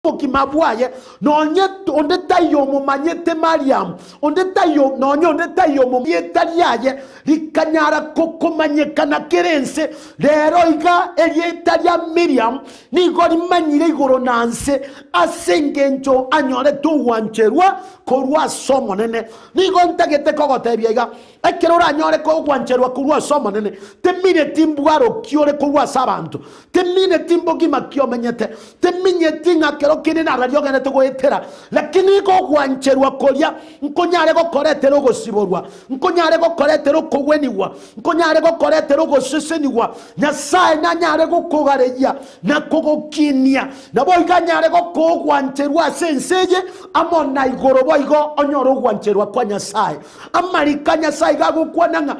obogima bwaye, nonye onde taiyo omomanyete Mariamu, onde taiyo, nonye onde taiyo omomanyete erieta riaye rikanyara komanyekana kera ense. Rero iga erieta ria Miriamu nigo rimanyire igoro na nse ase engencho anyorete ogwancherwa korwa ase Omonene. Nigo ntagete kogotebia iga, Ekero oranyore kogwancherwa korwa ase Omonene, temineti mbwaro ki ore korwa ase abanto, temineti mbogima ki omenyete, teminyeti ng'a kero kende nararia ogenderete goetera, lakini igo ogwancherwa koria nkonyare gokoretera ogosiborwa, nkonyare gokoretera okogwenigwa, nkonyare gokoretera ogosesenigwa. Nyasae nanyare gokogareyia na kogokinia, naboigo anyare gokoa ogwancherwa ase ense eye amo na igoro boigo onyore ogwancherwa kwa Nyasae. Amariko a Nyasae iga agokwana ng'a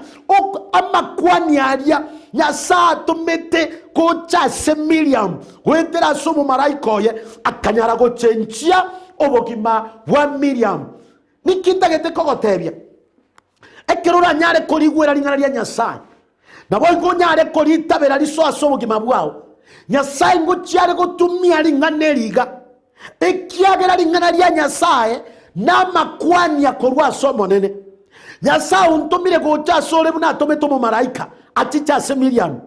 amakwani aria Nyasae atomete gocha ase Miriamu goetera ase omomalaika oye, akanyara gochenchia obogima bwa Miriamu. Niki ntagete kogotebia? Ekero oranyare korigwera ring'ana ria Nyasae, naboigo onyare koritabera riso ase obogima bwao, Nyasae ngochia are gotumia ring'ana eri iga, Ekiagera ring'ana ria Nyasae namakwania korwa ase Omonene. Nyasae ontomire gocha asore buna atomete omomalaika achiche ase Miriamu,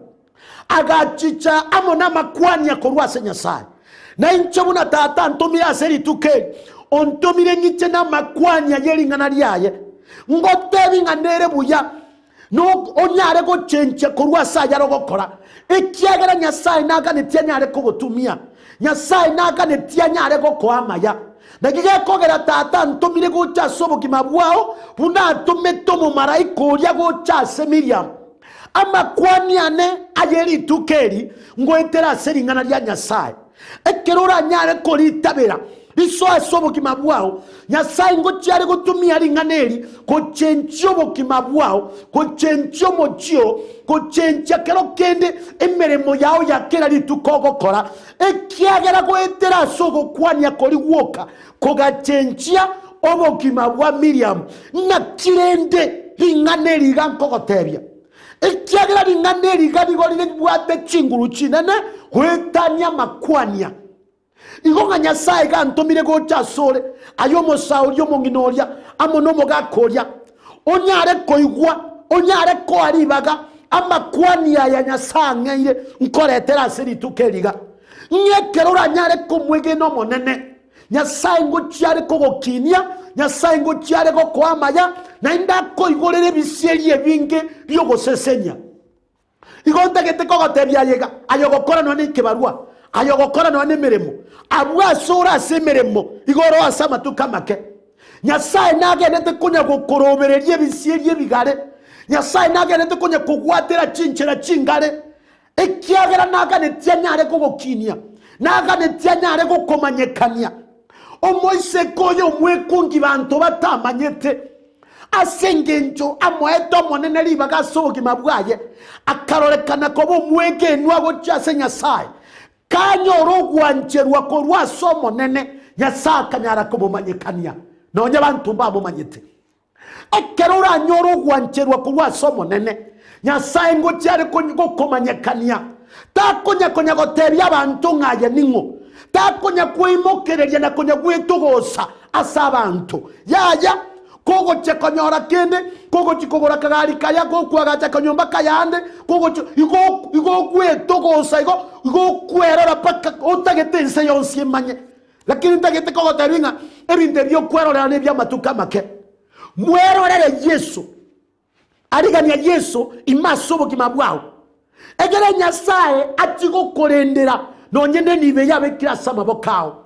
agachicha amo namakwania korwa ase Nyasae. Na inche buna Tata antomire ase rituko eri, ontomire ng'iche namakwania ye ring'ana riaye, ngotebi ng'a nere buya Onyare gochenchia korwa ase ayare ogokora, ekiagera Nyasae naganetie anyare kogotumia. Nyasae naganetie anyare gokoa amaya. Naki gekogera Tata antomire gocha ase obogima bwao, buna atomete omomalaika oria gocha ase Miriamu. Amakwani ane aye rituko eri ngoetera ase ring'ana ria Nyasae. Ekero oranyare koritabera risoe ase obogima bwao, Nyasae ngochia are gotumia ring'ana eri gochenchia obogima bwao, gochenchia omochie oo, gochenchia kero kende emeremo yao ya kera rituko ogokora, ekiagera goetera ase ogokwania koria gwoka kogachenchia obogima bwa Miriamu. Naki rende ring'ana eri iga nkogotebia? Ekiagera ring'ana eri iga nigo ribwate chinguru chinene goetania amakwania. Igo ng'a Nyasae iga antomire gocha asore, aye omosaori omong'ina oria, amo nomogaka oria, onyare koigwa, onyare koa ribaga amakwania aya Nyasae ang'eire nkoretere ase rituko eri iga, ng'a ekero oranyare komwegena Omonene, Nyasae ngochia are kogokinia, Nyasae ngochia are gokoa amaya, naende akoigorere ebisieri ebinge bi'ogosesenia. Igo ntagete kogotebia aye iga, aye ogokora nonya nekebarua, aye ogokora nonya nemeremo, abwo ase ore ase emeremo, igo oro ase amatuko amake. Nyasae nagenderete konya gokorobereria ebisieri ebigare, Nyasae nagenderete konya kogwatera chinchera chingare, Ekiagera naganetie anyare kogokinia, naganetie anyare gokomanyekania. Omoiseke oyo omwekungi banto batamanyete, ase engencho amoete Omonene ribaga ase obogima bwaye, akarorekana koba omwegenwa gochia ase Nyasae. Kanyora ogwancherwa korwa ase Omonene, Nyasae akanyara komomanyekania, nonya banto mbamomanyete. Ekero oranyore ogwancherwa korwa ase Omonene, Nyasae ngochia are gokomanyekania. Takonya konya gotebia abanto ng'a aye ning'o. Takonya kweimokereria na konya gwetogosa ase abanto. Yaya, kogochia konyora kende, kogochia kogora kagari kaya, gokwagacha kanyomba kaya ande, kogochia igo igo ogwetogosa igo igo okwerora mpaka otagete ense yonsi emanye. Lakini ntagete kogotebia ng'a ebinto ebi okwerorera nebi'amatuko amake. Mwerorere Yeso, arigania Yeso ime ase obogima bwao, egere Nyasae achie gokorendera nonye nenibo eye abekire ase amaboko ao.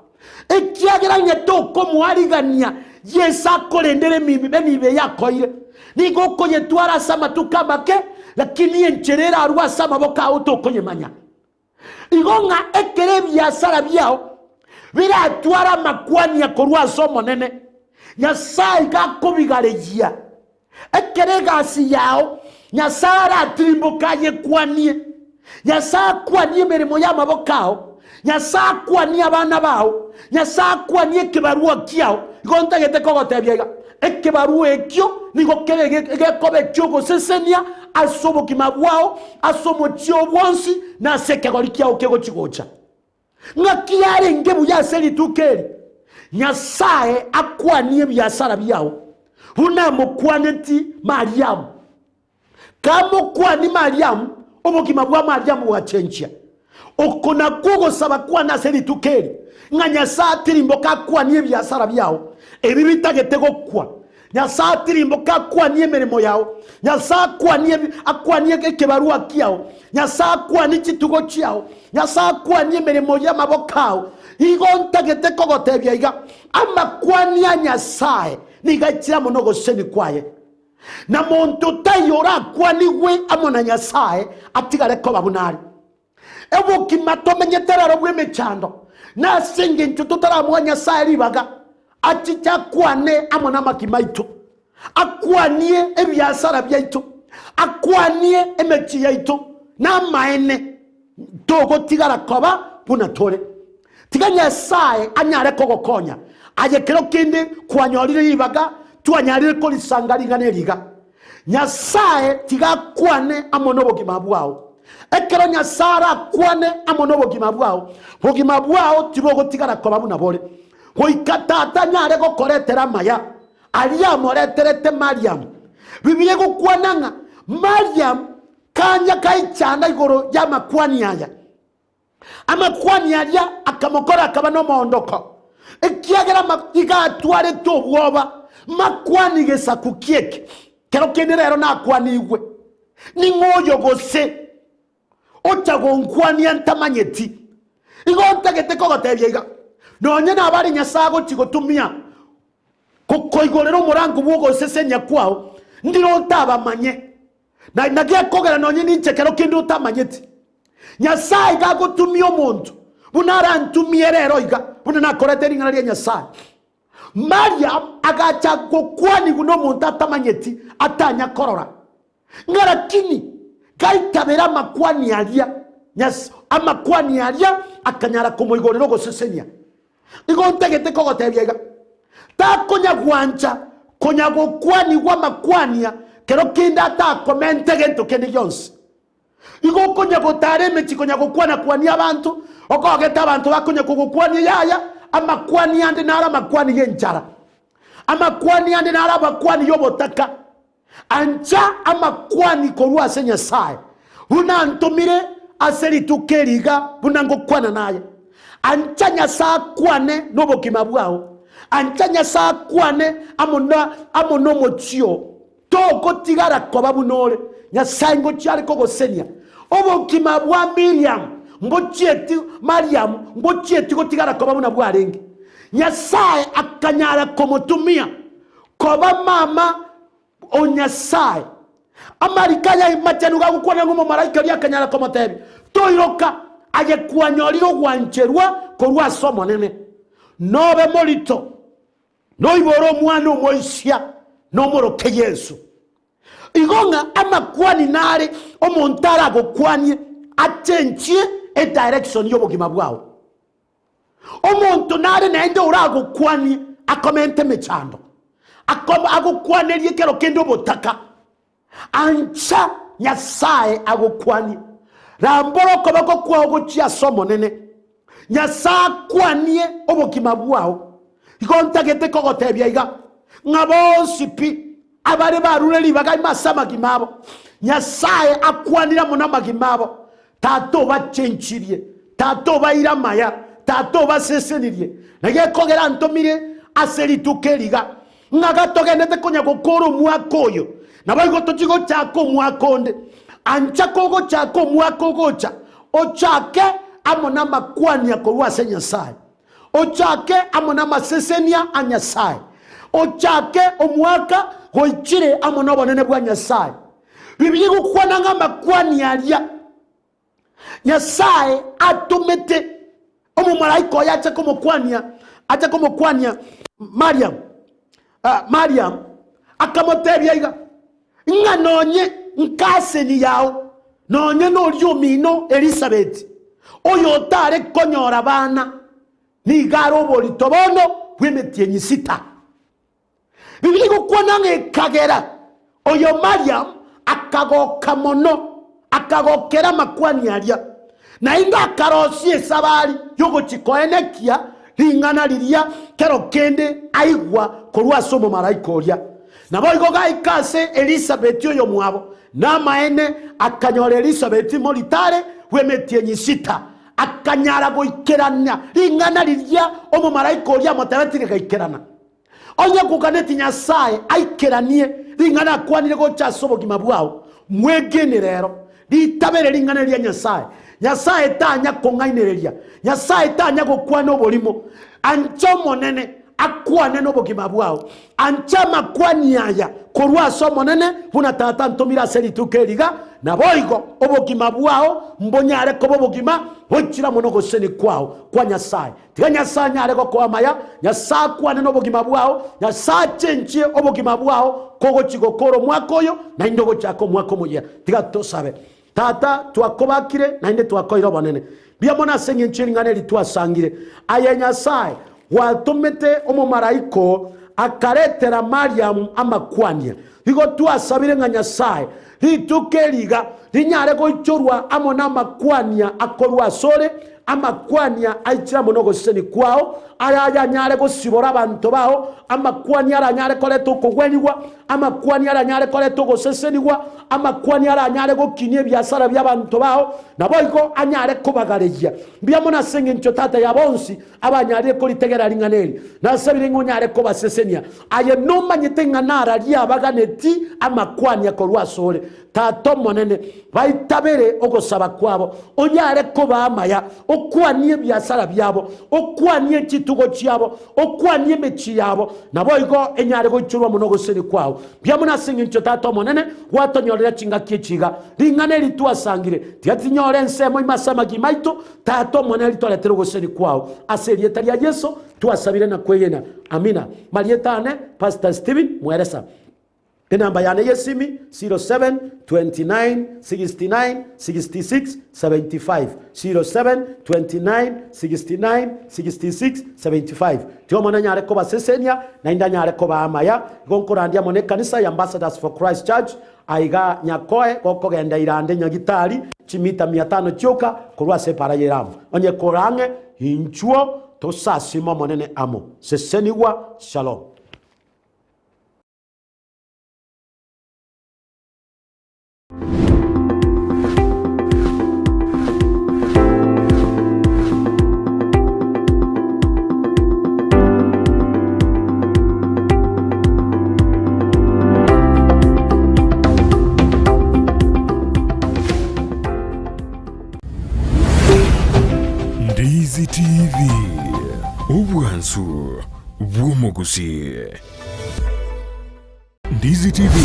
Ekiagera onye tokomoarigania Yeso akorendere enibo eye akoire, nigo okoyetwara ase amatuko amake, lakini enchera erarwe ase amaboko ao tokoyemanya. Igo ng'a ekero ebiasara biao biratware amakwania korwa ase Omonene, Nyasae iga akobigareyia. Ekero egasi yao Nyasae aratirimboke ayekwanie, Nyasae akwanie emeremo y'amaboko ao, Nyasae akwanie abana bao, Nyasae akwanie ekebarua kiao. Igo ntagete kogotebia iga, ekebarua ekio nigo kere gekoba eki'ogosesenia ase obogima bwao, ase omochie oo bwonsi, na ase ekegori kiao kegochi-gocha. Ng'aki yarenge buya ase rituko eri Nyasae akwanie ebiasara biao, buna amokwaneti Mariamu. Kamokwani Mariamu, obogima bwa Mariamu bwachenchia. Oko nakwo ogosaba kwane ase rituko eri, ng'a Nyasae atirimboke akwanie ebiasara biao ebi bitagete gokwa. Nyasae atirimboke akwanie emeremo yao. Nyasae akwanie akwanie ekebarua kiao. Nyasae akwanie chitugo chiao. Nyasae akwanie emeremo y'amaboko ao. Igo ntagete kogotebia iga, amakwani a Nyasae nigo aichire amo nogosesenia kwaye. Na monto taiyo orakwanigwe amo na Nyasae atigare koba buna are. Obogima tomenyete rero bw'emechando, nase engencho totaramoa Nyasae ribaga achiche akwane amo namagima aito, akwanie ebiasara biaito, akwanie emechie yaito, namaene togotigara koba buna tore. Tiga Nyasae anyare kogokonya aye kero kende kwanyorire ribaga twanyarire korisanga ring'ana eri iga. Nyasae tiga akwane amo nobogima bwao. Ekero Nyasae arakwane amo nobogima bwao, bogima bwao tibogotigara koba buna bore. Goika Tata anyare gokoretera amaya aria amoreterete Mariamu. Bibilia egokwana ng'a Mariamu kanya gaichana igoro y'amakwani aya. Amakwani aria akamokora akaba nomoondoko, ekiagera iga atwarete obwoba. Makwani gesaku ki eke? Kero kende rero nakwanigwe, Ning'o oyo gose ocha gonkwania ntamanyeti? Igo ntagete kogotebia iga, Nonye nabare Nyasae agochia gotumia gokoigorera omorango bw'ogosesenia kwao, ndire otabamanye. Na naki ekogera nonye ninche kero kende otamanyeti. Nyasae iga agotumia omonto buna arantumie rero iga, buna nakorete ring'ana ria Nyasae. Mariam agacha gokwanigwa nomonto atamanyeti atanya korora. Ng'a lakini gaitabera amakwani aria, Nyas amakwani aria akanyara komoigorera ogosesenia. Igo ntagete kogotebia iga, takonya gwancha konya gokwanigwa amakwania kero kende atakomente gento kende gionsi. Igo okonya gotara emechie konya gokwana kwania abanto, okogete abanto bakonya kogokwania yaya, amakwani ande naro amakwani y'enchara, amakwani ande naro amakwani y'obotaka. Ancha amakwani korwa ase Nyasae, buna antomire ase rituko eri iga buna ngokwana naye. Ancha Nyasae akwane nobogima bwao. Ancha Nyasae akwane amo na amo nomochie oo. Togotigara koba buna ore. Nyasae ngochia are kogosenia. Obogima bwa Miriam mbochieti Mariam mbochieti gotigara koba buna bwarenge. Nyasae akanyara komotumia Koba mama o Nyasae. Amariko aya machenu gagokwana ng'a omomalaika oria akanyara komotebia, Toiroka, aye kwanyorire ogwancherwa korwa ase Omonene. Nobe morito, noibore omwana omoisia, nomoroke Yeso. Igo ng'a amakwani nare omonto aragokwanie achenchie edirection y'obogima bwao. Omonto nare naende oragokwanie akomente emechando, agokwanerie ekero kende obotaka. Ancha Nyasae agokwanie. Rambora okoboko kwao gochia ase Omonene. Nyasae akwanie obogima bwao. Igo ntagete kogotebia iga, ng'a bonsi pi abare barure ribaga ime ase amagima abo, Nyasae akwanire amo namagima abo, Tata obachenchirie, Tata obaeire amaya, Tata obasesenirie. Na gekogera antomire ase rituko eri iga, ng'a gatogenderete konya gokora omwaka oyo, naboigo tochie gochaka omwaka onde. Ancha kogochaka omwaka ogocha, ochake amo namakwania korwa ase Nyasae. Ochake amo namasesenia a Nyasae. Ochake omwaka goichire amo nobonene bwa Nyasae. Bibilia egokwana ng'a amakwani aria Nyasae atomete omomalaika oye ache komokwania, ache komokwania Mariam, ah, Mariam akamotebia iga, ng'a nonye nkaseni yao, nonye noria omino Elisabeti, oyo otare konyora bana, nigo are oborito bono bw'emetienyi sita. Bibilia egokwana ng'a ekagera oyo Mariam akagoka mono, akagokera amakwani aria. Naende akarosia esabari y'ogochia koenekia ring'ana riria kero kende aigwa korwa ase omomalaika oria. Naboigo gaika ase Elisabeti oyomwabo, namaene akanyora Elisabeti moritare bw'emetienyi sita, akanyara goikerania ring'ana riria omomalaika oria amotebetie rigaikerana. Onye koganeti Nyasae aikeranie ring'ana akwanire gocha ase obogima bwao, mwegene rero. Ritabere ring'ana ria Nyasae. Nyasae tanya kong'ainereria. Nyasae tanya gokwana oborimo. Ancha Omonene akwane nobogima bwao. Ancha amakwani aya korwa ase Omonene buna Tata antomire ase rituko eri iga, naboigo obogima bwao mbonyare koba obogima boichire amo nogosesenia kwao kwa Nyasae. Tiga Nyasae anyare gokoa amaya, Nyasae akwane nobogima bwao, Nyasae achenchie obogima bwao kogochia gokora omwaka oyo, naende ogochaka omwaka omoyia. Tiga tosabe. Tata, twakobakire naende twakoire obonene. Mbuya mono ase engencho y'ering'ana eri twasangire. Aye Nyasae, gwatomete omomalaika oo akaretera Mariamu amakwania. Igo twasabire ng'a Nyasae, rituko eri iga rinyare goichorwa amo namakwania akorwa asore, amakwania aichire amo nogosesenia kwao, aya ayanyare gosibora abanto bao, amakwania aranyare koreta okogwenigwa, amakwania aranyare koreta ogosesenigwa, amakwania aranyare gokinia ebiasara bi'abanto bao, naboigo anyare kobagaregia. Mbuya mono ase engencho Tata ya bonsi abanyarire koritegera ring'ana eri, nasabire ng'a onyare kobasesenia. Aye nomanyete ng'a nararie abaganeti amakwania korwa asore, Tata Omonene, baitabere ogosaba kwabo, onyare kobaa amaya, okwanie ebiasara biabo, okwanie chitugo chiabo, okwanie emechie yabo, naboigo enyare goichorwa mono ogosesenia kwao. Mbuya mono ase engencho Tata Omonene gwatonyorera chingaki echi iga. Ring'ana eri twasangire, tiga tinyore ensemo ime ase amagima aito, Tata Omonene ritoretere ogosesenia kwao. Ase erieta ria Yeso twasabire na kwegena. Amina. Marieta ane Pastor Stephen Mweresa. Enamba yane y'esimi 07 29 69 66 75, 07 29 69 66 75. Tiga Omonene anyare kobasesenia naende anyare kobaa amaya. Igo nkorandia amo nekanisa ya Ambassadors for Christ Church Aiga nyakoe gokogenda irande nyagitari chimita mia tano chioka korwa ase epaara y'Elamu. Onye kore ang'e, inchuo tosasime Omonene amo. Sesenigwa. Shalom. Ndizi TV, obwansu bw'omogusii. Ndizi TV,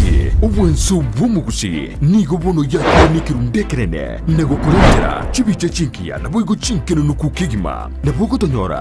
obwansu bw'omogusii, nigo bono yakire nekerundu ekenene na gokorentera chibicha chingiya naboigo chinkenunuku kegima. Nabo ogotonyora.